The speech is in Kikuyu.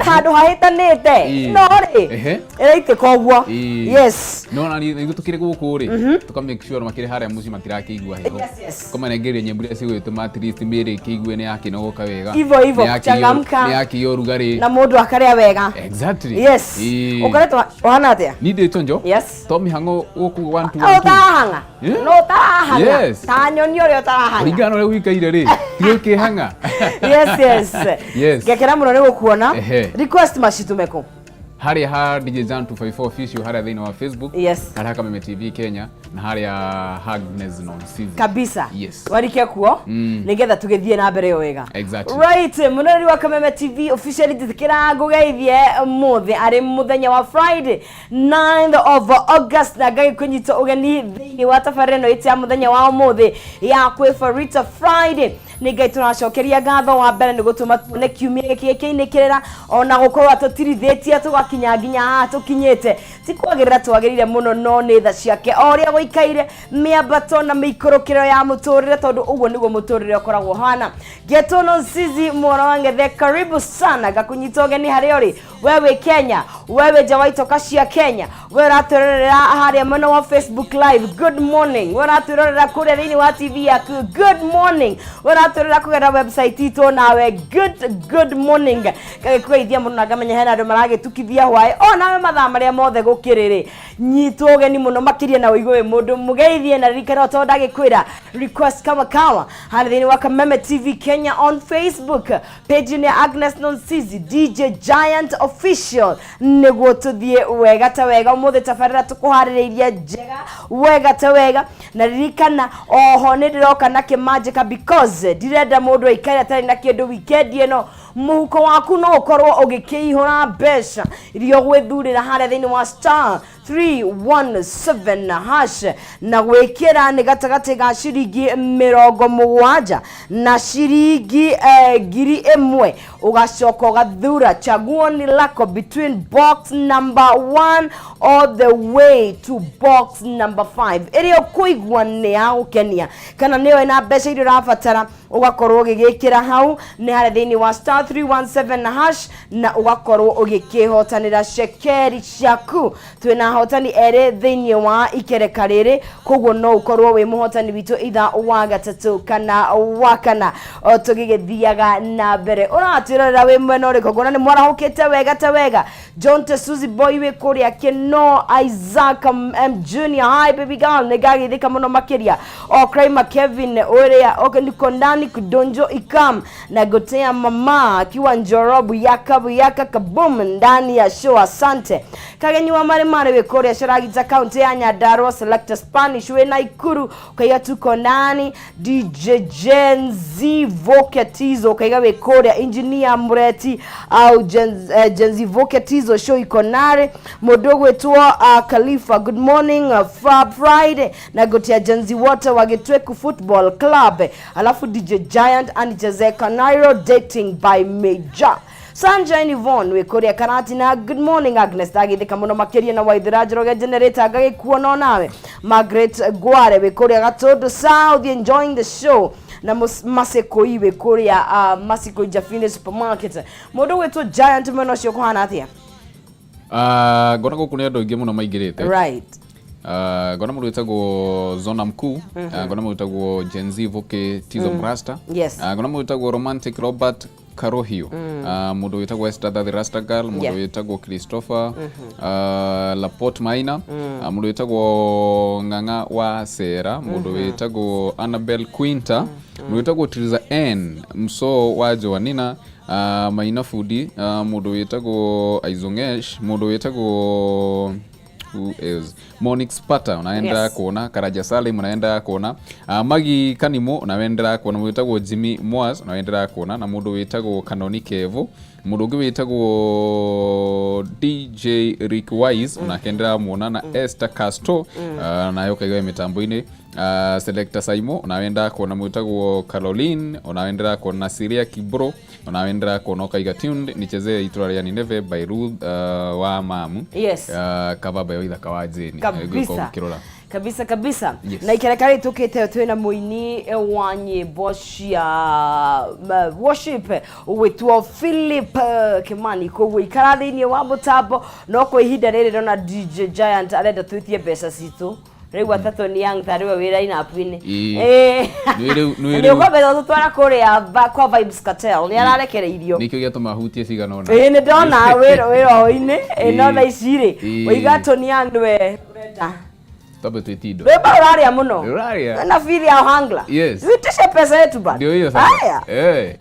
Handũ hahĩtanĩte. No rĩ, ĩraitĩka ũguo. Yes. No na ithuĩ tũkĩrĩ gũkũ rĩ, tũka make sure makĩrĩ harĩa mũciĩ matirakĩigua heho. Tũkamanengeria nyĩmbo iria cigũgĩtũma at least mĩĩrĩ ĩkĩigue nĩ yakĩnogoka wega. Ivo ivo, kuchangamka. Nĩ yakĩgĩa ũrugarĩ. Na mũndũ akarĩa wega. Exactly. Yes. Ũkoretwo ũhana atĩa? Niĩ ndĩ chonjo. Yes. To mĩhang'o gũkũ one two one two. Ũtarahang'a? No ũtarahang'a? Yes. Ta nyoni ũrĩa ũtarahang'a. Kũringana na ũrĩa ũikaire rĩ, ti gũkĩhang'a. Yes. Yes. Ngekena mũno nĩ gũkuona. Request macitume kũ? Harĩa ha DJ Jan 254 official harĩa thĩinĩ wa Facebook. Harĩa ha Kameme TV Kenya na harĩa Agnes Nonsizi. Kabisa. Yes. Warike kuo nigetha tũgĩthiĩ na mbere wega. Exactly. Right, mũnoreri wa Kameme TV officially, njĩtĩkĩra ngũgeithie mũthĩ arĩ mũthenya wa Friday, 9th of August, na ngagĩkũnyita ũgeni thĩinĩ wa tabarĩra ĩno ĩtĩ ya mũthenya wa ũmũthĩ ya kwĩbarita Friday. Nĩ Ngai tũracokeria ngatho wa mbere nĩ gũtũma tuone kiumia gĩkĩ gĩkĩinĩkĩrĩra, ona gũkorwo atũtirithĩtie tũgakinya nginya haha tũkinyĩte. Ti kwagĩrĩra twagĩrĩire mũno, no nĩ tha ciake, o ũrĩa gũikaire mĩambato na mĩikũrũkĩro ya mũtũrĩre, tondũ ũguo nĩguo mũtũrĩre ũkoragwo ũhana. Ngetwo Nonsizi mwana wa Ngethe, karibu sana, ngakũnyita ũgeni harĩa ũrĩ. We wĩ Kenya, we wĩ nja wa itoka cia Kenya, we ũratwĩrorera harĩa mwena wa Facebook Live, good morning. We ũratwĩrorera kũrĩa thĩinĩ wa TV yaku, good morning. We ũratwĩrorera kũgerera website itũ, nawe good morning. Ngagĩkũgeithia mũno na ngamenya hena andũ maragĩtukithia hwaĩ o nawe mathaa marĩa mothe gũkĩrĩ rĩ. Nyitwo ũgeni mũno makĩria na ũigue wĩ mũndũ mũgeithie, na ririkana o tondũ ndagĩkwĩra, request kama kawa harĩa thĩinĩ wa Kameme TV Kenya on Facebook page nĩ Agnes Nonsizi, DJ Giant Official, nĩguo tũthiĩ wega ta wega ũmũthĩ. Tabarĩra tũkũharĩrĩirie njega wega ta wega, na ririkana oho nĩ ndĩroka na kĩmanjĩka, because ndirenda mũndũ aikare atarĩ na kĩndũ weekend ĩno. Mũhuko waku no ũkorwo ũgĩkĩihũra mbeca iria ũgwĩthurĩra harĩa thĩinĩ wa *317# na gwĩkĩra nĩ gatagatĩ ga ciringi 70 na ciringi 1000. Ũgacoka ũgathura chaguo ni lako between box number 1 all the way to box number 5. Ĩrĩa ũkũigua nĩ ya gũkenia kana nĩyo ĩna mbeca iria ũrabatara, ũgakorwo ũgĩgĩkĩra hau nĩ harĩa thĩinĩ wa *317# na ũgakorwo ũgĩkĩhotanĩra cekeri ciaku. Twĩna ahotani erĩ thĩinĩ wa ikereka rĩrĩ, koguo no ũkorwo wĩ mũhotani witũ itha wa gatatũ kana wa kana o tũgĩgĩthiaga na mbere. Ũratwĩrorera wĩ mwena ũrĩkũ? Nguona nĩ mwarahũkĩte wega ta wega. John Tesuzi Boy wĩ kũrĩa Kino, Isaac M Junior, hi baby girl, nĩ ngagĩthĩka mũno makĩria. O Kraima Kevin ũrĩa, okay, niko ndani kudonjo ikam na gotea mama akiwa Njorobu yaka yaka kabum ndani ya show, asante. Kagenyi wa Maremare wĩ kũrĩa Sharagita, county ya Nyandarua. Selector Spanish wĩ Naikuru, ukaiga tuko ndani. DJ Gen Z Voketizo, ukaiga wĩ kũrĩa Engineer Mureti au Gen Z Voketizo, show iko nare. Mũndũ ũgwĩtwo Khalifa, good morning, Fab Friday na gotia Gen Z wote wa Gitweku Football Club, alafu DJ Giant anichezee Kanairo Dating by Major. Sunshine Yvonne wĩ kũrĩa Karatina, good morning Agnes, ndagĩthĩka mũno makĩria. Na Waithĩra Njoroge Generator, ngagĩkuona onawe. Margaret Gware wĩ kũrĩa Gatũndũ South, enjoying the show. Na Masekoi wĩ kũrĩa Masikoi Jafine Supermarket. Mũndũ gwĩtwo Giant, mwena ũcio kũhana atĩa? Ngona gũkũ nĩ andũ aingĩ mũno maingĩrĩte. Ngona mũndũ wĩtagwo Zona Mkuu, ngona mũndũ wĩtagwo Gen Z Voke Tizo Mrasta, ngona mũndũ wĩtagwo Romantic Robert Karohio, mũndũ wĩtagwo Esther the Rasta Girl, mũndũ wĩtagwo Christopher Laport Maina, mũndũ wĩtagwo Ng'ang'a wa Sera, mũndũ wĩtagwo Annabel Quinta, mũndũ wĩtagwo Triza N Mso wa Joanina, Maina Fundi, mũndũ wĩtagwo Aizongesh, mũndũ wĩtagwo who is Monix Pata, unaenda kuona Karaja Salim, unaenda kuona Magi Kanimo, unaenda kuona mũndũ wĩtagwo Jimmy Moas, unaenda kuona na mũndũ wĩtagwo Kanoni Kevo, mũndũ ũngĩ wĩtagwo DJ Rick Wise, onake ndĩramuona, na Esther Castro, nayo kaigua mĩtambo-inĩ. Selector Saimo, onawe ndakuona. Mwĩtagwo Caroline, onawe ndĩrakuona, na Siria Kibro, onawe ndĩrakuona, ũkaiga tuned, nichezee Itũra rĩa Nineve by Ruth wa Mamu, cover by Waithaka wa Jane. Kabisa. Ũkĩrora. Kabisa kabisa. Yes. Na ikereka rĩ tũkĩte twĩna mũini wa nyĩmbo cia worship ũgwĩtwo Philip Kimani. Koguo ikara thĩinĩ wa mũtambo, no kwa ihinda rĩrĩ ndona DJ Giant arenda twĩtie mbeca citũ. Rĩu atatũ nĩ young tarĩ we wĩ line-up-inĩ. Ĩĩ. Ĩĩ. Nĩ rĩu- nĩ Nĩ rĩu- ũkwambĩrĩria gũtũtwara kũrĩa kwa Vybz Kartel, nĩ ararekereirio. Nĩkĩo gĩatũma hutie cigana ũna. Ĩĩ, nĩ ndona wĩ roho-inĩ. Ĩĩ, no Ĩĩ. thaa ici rĩ, Ĩĩ. waiga Tony Young nĩwe ũrenda. Twambe twĩtie indo. Rwĩmbo rũrarĩa mũno. Rũrarĩa. Na feel ya hangla. Yes. Tuitishe pesa yetu bana. Ndio hiyo sasa. Haya. Eh.